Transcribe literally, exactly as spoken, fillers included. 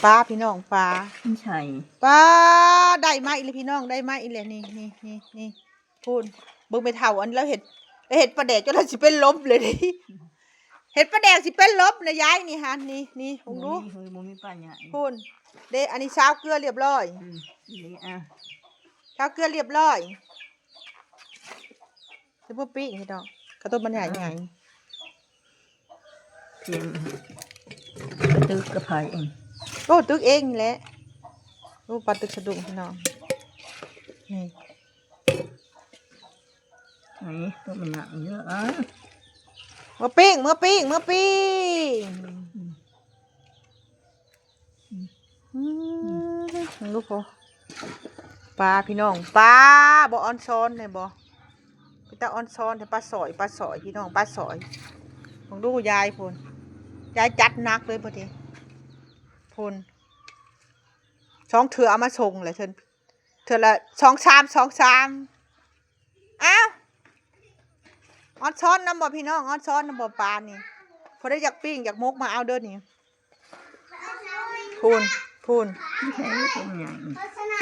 ปลาพี่น้อง ปลา มันใช่ ปลา ได้มาอีกเลยพี่น้อง ได้มาอีกเลย นี่นี่นี่นี่พูน เบิ่งไปเท่าอันแล้วเห็ด เห็ดปลาแดกจนเราสิเป็นลมเลยนี่ เห็ดปลาแดกสิเป็นลมนะยาย นี่ฮะ นี่นี่ลองดู เฮ้ยบ่มีปลาเนี่ย พูน เด้ อันนี้ซาวเกลือเรียบร้อย อืมนี่อ่ะ ซาวเกลือเรียบร้อย จะพวกปิ้งพี่น้อง กระต้มมันใหญ่ใหญ่ เพียงกระตึกกระพายเอง โอ้ ตึกเองนี่แหละ โอ้ ปลาตึกสะดุ้งพี่น้อง นี่ ไหนตัวมันหนักเยอะอ่ะ มาปิ้ง มาปิ้ง มาปิ้ง อืม ลูกพ่อ ปลาพี่น้อง ปลา บ่ออนซอนเลยบ่ เป็นตาออนซอนแต่ปลาสอย ปลาสอยพี่น้อง ปลาสอย ผมดูยายพูน ยายจัดหนักเลยพอดีพูน สองเถื่อเอามาส่งเลยเถื่อ เถื่อละสองสาม สองสาม อ้าว ออนซอนนำบ่พี่น้อง ออนซอนนำบ่ปลานี่ พอได้อยากปิ้งอยากมกมาเอาเด้อนี่ พูน พูน ไม่ใช่ตัวใหญ่